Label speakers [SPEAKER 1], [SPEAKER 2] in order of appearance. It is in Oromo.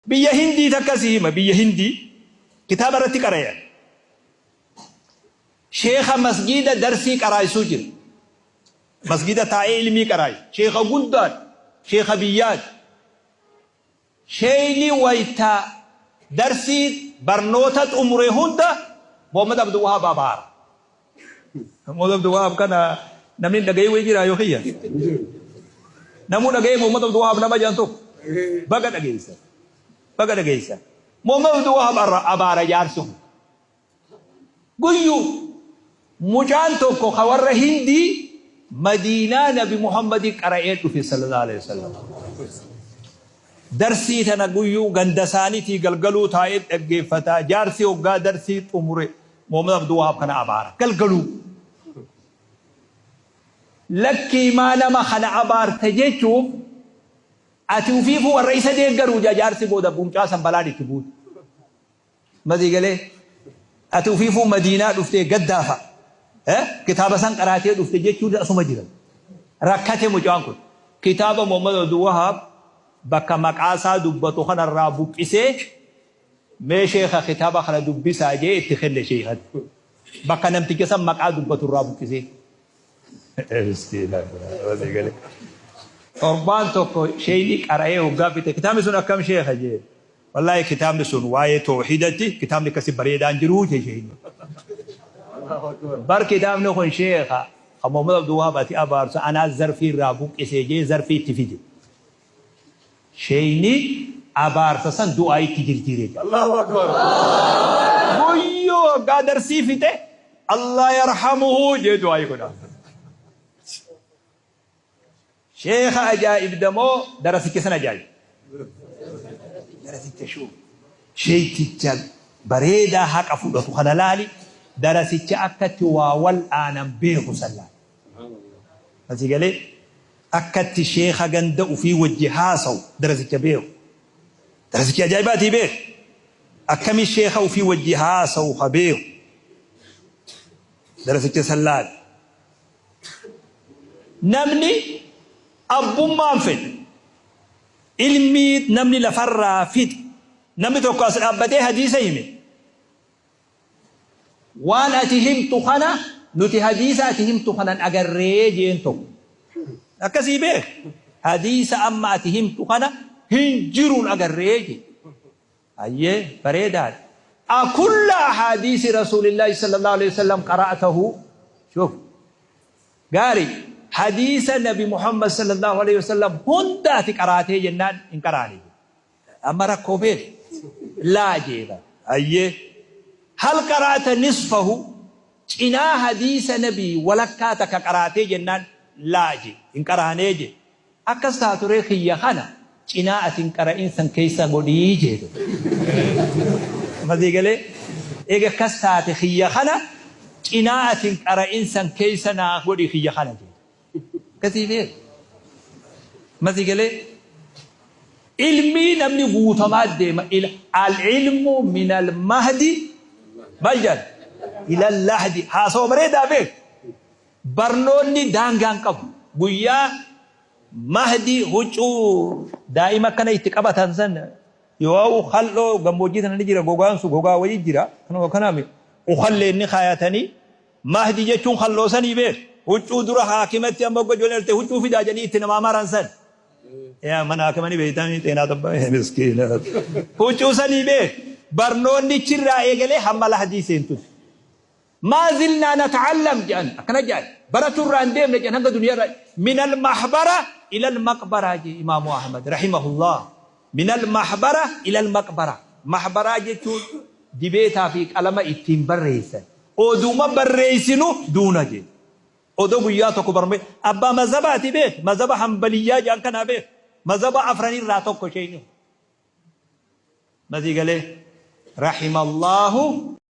[SPEAKER 1] Biyya Hindii takka si hima, biyya Hindii kitaaba irratti qarayan. Sheekha masgiida darsii qaraayisuu jira. Masgiida taa'ee ilmii qaraayisu. Sheekha guddaadha. Sheekha biyyaati. Sheeyni wayta darsii barnoota xumure hunda Muhammad Abdul Wahab abaara. Muhammad Abdul Wahab kana namni hin dhagahin wayii jiraa yoo kiyya? Namuu dhagahee Muhammad Abdul Wahab nama jedhan tokko? Baga dhageessan. Baga dhageessan. Muhammad Abdul Wahab abaara jaarsi kun. Guyyuu mucaan tokko ka warra Hindii Madiinaa Nabi Muhammadii qara'ee dhufe sallallahu alaihi wasallam. Darsii tana guyyuu ganda isaaniitii galgaluu taa'ee dhaggeeffata. Jaarsi hoggaa darsii xumure Muhammad Abdul Wahab kana abaara. Galgaluu. Lakkii maa nama kana abaarta jechuuf ati ufiifuu warra isa deeggaruu jaa jaarsi booda mucaa san balaan itti buute. Masii galee ati ufiifuu madiinaa dhuftee gaddaafa kitaaba san qaraatee dhufte jechuun asuma jiran. Rakkate mucaan kun. Kitaaba Muhammad Abdul Wahab bakka maqaa isaa dubbatu kanarraa buqqisee mee sheekha kitaaba kana dubbisaa jee itti kenne sheekhatti. Bakka namticha san maqaa dubbatu irraa buqqisee. Miskiina. Masii galee. Torbaan tokko sheeyni qara'ee hoggaa fixe kitaabni sun akkam sheekha jee. Wallaahi kitaabni sun waa'ee toohidatti kitaabni akkasi bareedaan jiruu jee sheeyni. Bar kitaabni kun sheekha kan Muhammad Abdul Wahab ati abaarsu anaa zarfii irraa buqqisee jee zarfii itti fide. Sheeyni abaarsa san du'aa'itti jirjiire jedha.
[SPEAKER 2] Allahu Akbar.
[SPEAKER 1] Guyyuu hoggaa darsii fixe Allah yarhamuhu jee du'aa'ii godha. Sheekha ajaa'ibda moo darasicha san ajaa'ib? Darasicha shuu. Sheeyticha bareedaa haqa fudhatu kana laali darasicha akkatti waa wal'aanan beeku san laali. Asii galee akkatti sheekha ganda ufii wajji haasawu darasicha beeku. Darasichi ajaa'ibaatii beeku. Akkami sheekha ufii wajji haasawu ka beeku. Darasicha san laali. Namni abbummaan fedhe ilmii namni lafarraa fixe namni tokko as dhaabbatee hadiisa hime. Waan ati himtu kana nuti hadiisa ati himtu kana hin agarree jeen tokko. Akkasii beek. Hadiisa amma ati himtu kana hin jiru hin agarree jee. Hayyee bareedaadha. Akulla ahaadiisi Rasuulillaahi sallallahu alaihi wasallam qara'atahu shuf. Gaari hadiisa Nabi Muhammad sallallahu alaihi wasallam hunda ati qaraatee jennaan hin qaraane. Amma rakkoo beeki. Laa jee bar. Hayyee. Hal qara'ata nisfahu cinaa hadiisa nabii walakkaa takka qaraatee jennaan laa jee. Hin qaraanee jee. Akkas taaturee kiyya kana cinaa ati hin qara'in san keessa godhii jee. Amma sii galee? Eega akkas taate kiyya kana cinaa ati hin qara'in san keessa naa godhi kiyya kana jee. Akkasii beeku. Amma sii galee? Ilmii namni guutamaa deema. Al-ilmu min al-mahdi maal jedhan? Ila al-lahdi. Haasawa bareedaa beeku. Barnoonni daangaa hin qabu. Guyyaa mahdi huccuu daa'ima akkana itti qabatan san yoo kal'oo gammoojjii tana ni jira gogaan sun gogaa wayii jira. Kanuma kanaami ukallee inni kaayatanii Mahdi jechuun kalloo sanii beek. Huccuu dura haakimatti amma hogga ijoolleen dhalte huccuu fidaa jedhanii itti namaa maran san. Yaa mana haakima ni beeytanii xeenaa tabbaa miskiina. Huccuu sanii beek. Barnoonni chirraa eegalee hamma lahdii seentutti. Maa zilnaa nata'allam jedhan akkana jedhan. Baratuu irraa hin deemne jedhan hanga duniyaa irraa. Minal mahbara ilal maqbaraa jee Imaamu Ahmad rahimahullah. Minal mahbara ilal maqbara. Mahbaraa jechuun dibeetaa fi qalama ittiin barreessan. Oduma barreessinu duuna jee. Odoo guyyaa tokko barme abbaa mazabaati beek mazaba hanbaliyyaa jedhan kanaa beek mazaba afranirraa tokko isheen. Masii galee rahimallaahu.